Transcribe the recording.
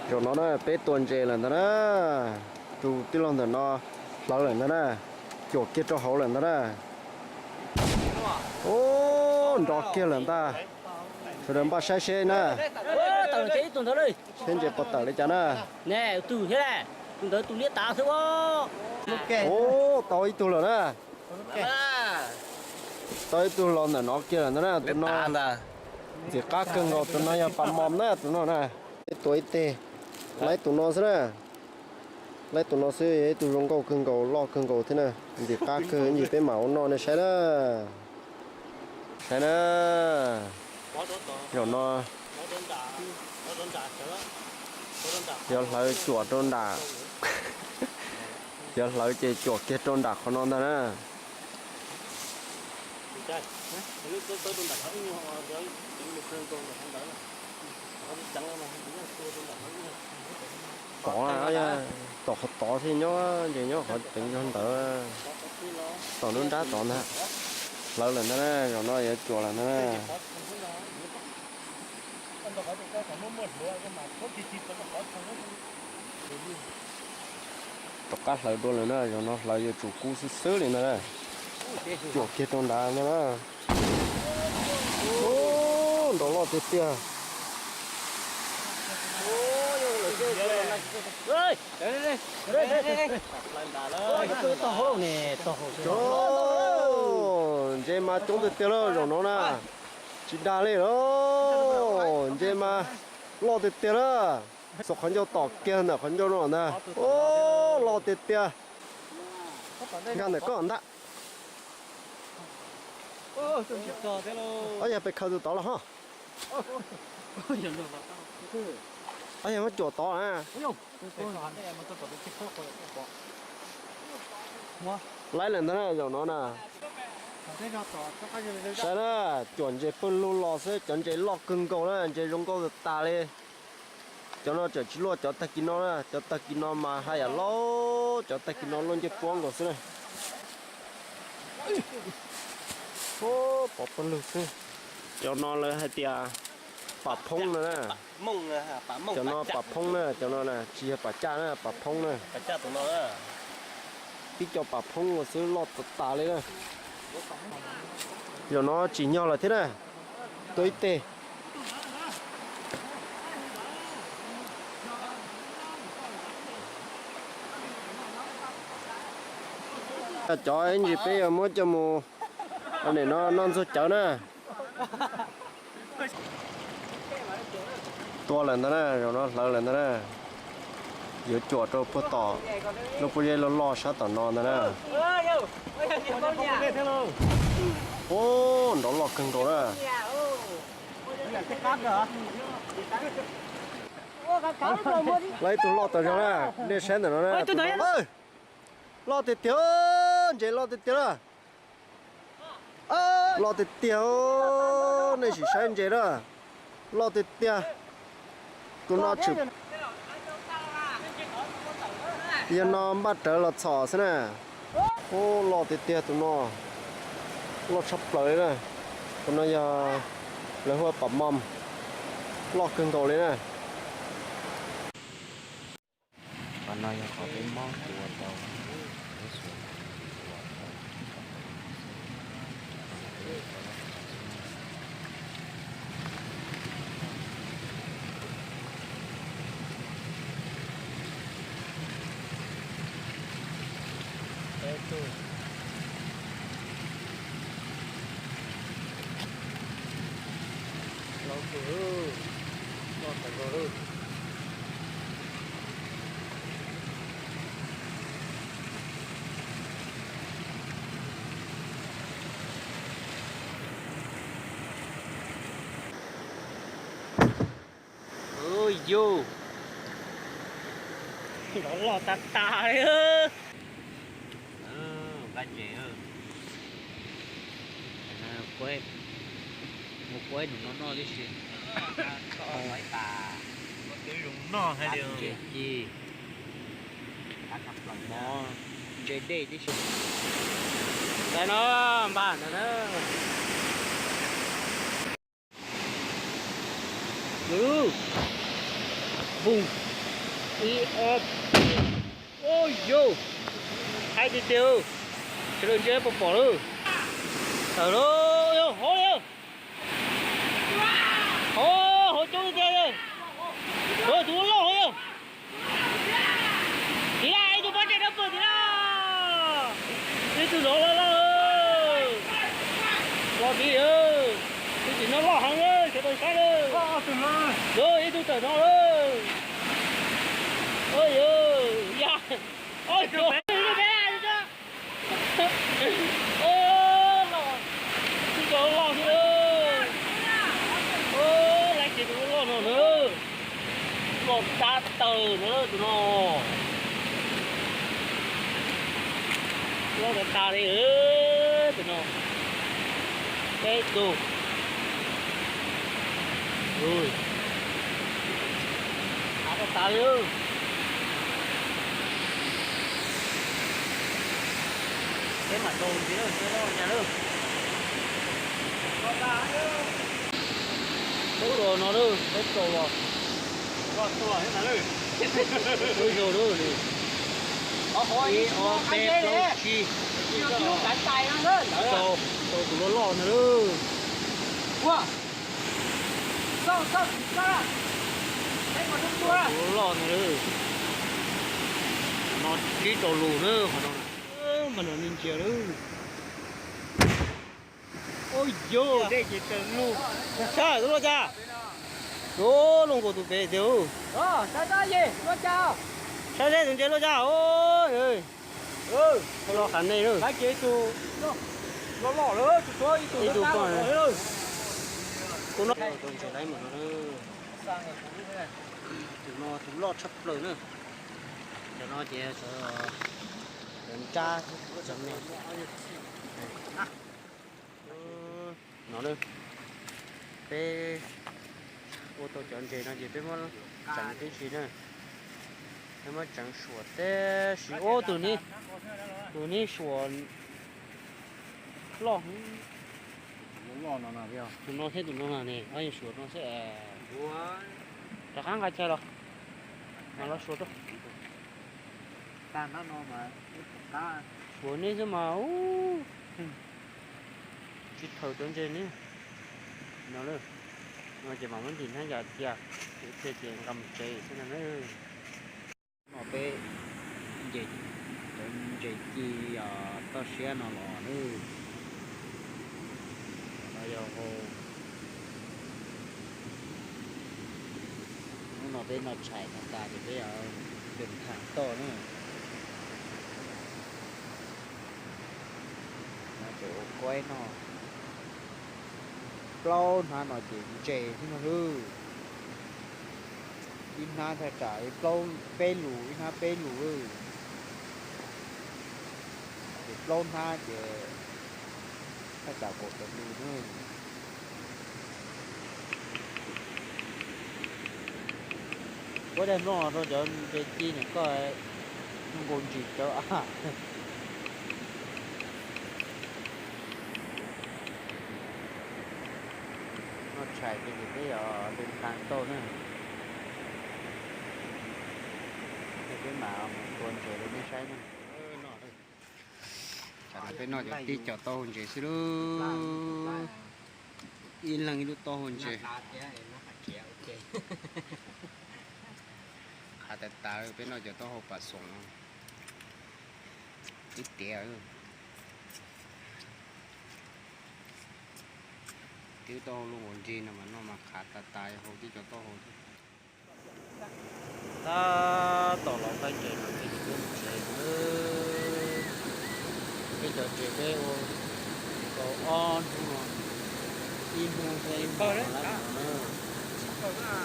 Zaum no na peb tua ntses lawm ntag na. Tus tij laug ntawm no hlawv lawm ntag na. Cuam kiag rau hauv lawm ntag na. Ub, nrov kiag lawm ntag. Sawv daws npaj saib seb na. Seb ntses puas tawm li cas na. Ub, tau ib tug lawm na. Tau ib tug los ntawm no kiag lawm ntag na. Tus no ntxim qab kawg nkaus, tus no yog pas mom na, tus no na. Peb tua ib teg, laib tus no xwb na. Laib tus no xwb, yog ib tug zoo nkauj kawg nkaus, loj kawg nkaus thiab na. Ntxim qab kawg, ib ntsis peb mam ua noj nej saib na. Saib na. Zaum no yog hlawv cuam rau nram, yog hlawv ces cuam kiag rau nram qhov no ntag na. Tod, tom qhov tod thiab, nyob ces nyob qhov teev zog ntawd, tom nruab nrab tod ntag. Hlawv lawm ntag na, zaum no yuav cuam lawm ntag na. Tom qab hlawv dua lawm na, zaum no hlawv yuav tsum kub xwb xwb li ntag na. Cuam kiag rau nrad ntag na. Nrov loj tiag tiag. Ntses mas coob tiag tiag lauj zaum no na. Tsis dag li lauj, ntses mas loj tiag tiag lauj. Xav qhov ncauj tom kiag ntawm qhov ncauj no ntag. Loj tiag tiag. Nkag ntawm koj ntag. Ob yog pes khaws tus tod los ho. Ob yog muab cuam tod na. Laib lawm ntag na zaum no na. Saib na, cuam ntses pawg lug los xwb, cov ntses loj kawg nkaus na, ntses zoo nkauj tas tas li. Cov no tseem tsis luaj cov tag kis no na, cov tag kis no mas haj yam loj, cov tag kis no luaj ncej puab nkaus xwb na. Pov pawg lug xwb. Cov no lawv hais tias pam phoob no na. Cov no pam phoob na, cov no na tsis yog pam caj na, pam phoob na. Tib co pam phoob xwb loj tas tas li na. Zaum no tsim nyog lawm thiab na. Tua ib teg. Cov ib ntsis peb yuav muab coj mus nim no noj ntxuag cawv na. Tua lawm ntag na, zaum no hlawv lawm ntag na. Yuav cuam rau puag tom lub pob zeb loj loj sab tom no ntag na. Ub, nrov loj kawg nkaus na. Lawv ib tug loj tas zog na, nej saib ntawm no na. Loj tiag tiag, ntses loj tiag tiag na. Loj tiag tiag, nej sim saib ntses na. Loj tiag tiag. Tus no tseem yog no npaj rawv los txhom xwb na. Ub, loj tiag tiag tus no. Loj tshaj plaws li na. Tus no yog lawv hu ua pom mom, loj kawg nkaus li na. Qhov no yog qhov peb mob tua tau, peb xuas tua tau. Yus, nrov loj tas tas li. Nqa ntses, mus kuaib num no noj tib si. Ntses ci, ntses dej tib si. Npaj ntawd na. Lub, Ib ob, ua yog, haib tiag tiag, sawv daws ntsia puas pom lawm. Tawm lawm, hov li, hov, hov coob tiag tiag. Tus loj hov yog. Tiv laj, ib tug pob ntseg dawb paug tiv laj. Ib tug nov loj loj. Loj tiv, tus tim no loj heev, sawv daws saib lawm. Ib tug tawm no lawm. Ua yog, ya, ua yog, ib tug peb, ib tug peb. Loj, ib tug loj thiab lawm. Laj ces tus loj no na, loj tab tawg no tus no. Loj tas tas li tus no. Peb tug. Av tas tas li. Peb mam tau ntxiv lawm, peb loj nyab lawm. Peb tau no lawm, peb tau los. Peb zaug lawm li. Ib ob peb plaub tsib. Tau, tau tus loj loj no lawm. Tus loj loj no lawm. No tsib rau lus na, qhov no. Mas no ntsia lawm. Ua yog, saib tus loj cas. Ua, luaj nkaus tus pem tiag. Saib seb tus ntses loj cas. Loj qab nej lawm. Ib tug poj, kuv no tus ntses laib mus no. Tus no tus loj tshaj plaws na. Cov no ces cov nrab, cov me. No na, peb ua tau cov ntses no ces peb muab tseev tib si na. Peb muab tseev suam tib si. Ub, tus neb, tus neb suam loj heev. Tus no thiab tus no na ne, suam no xwb. Rov qab nqa chai los, mas los suam rau. Suav neb xwb mas, ub, tsis thaum cov ntses neb. No, no ces mam muab ntim hnab yas cia, kuv thiaj ces nqa mus tsev xwb no na. No peb nce cov ntses ci toj siab no los na. No yog hau. Hnub no peb noj tshais tas tas ces peb yuav mus tham toj na. No ces ua kuaib noj. Plaub hnab no ces ntses xwb no lawm. Ib hnab thaj tsam plaub peb lus, ib hnab peb lus lawm. Ces plaub hnab ces thaj tsam kaum tawm lus na. Kuv dag mloog rau cov ntses ci ntawm koj, zoo nkaus ntsim tsawv av. Noj tshais ces peb yuav lwm nqaa tauj na. Ces peb mam mus tua ntses rau nej saib na. Tsam no peb noj cov tib co taub hau ntses xwb lub. Ib leeg ib lub taub hau ntses. Qhav tas tas, peb noj cov taub hau pas xoom no. Ib tiav. Tib taub hau lub ua ntej no mas noj mas qhav tas tas, hau tib co taub hau thiab. Tab tom los qaij ntses no ces peb mus tsev lawm. Peb cov ntses peb ua tau ob hnub no, ib hnub peb ib hmos lawm no na.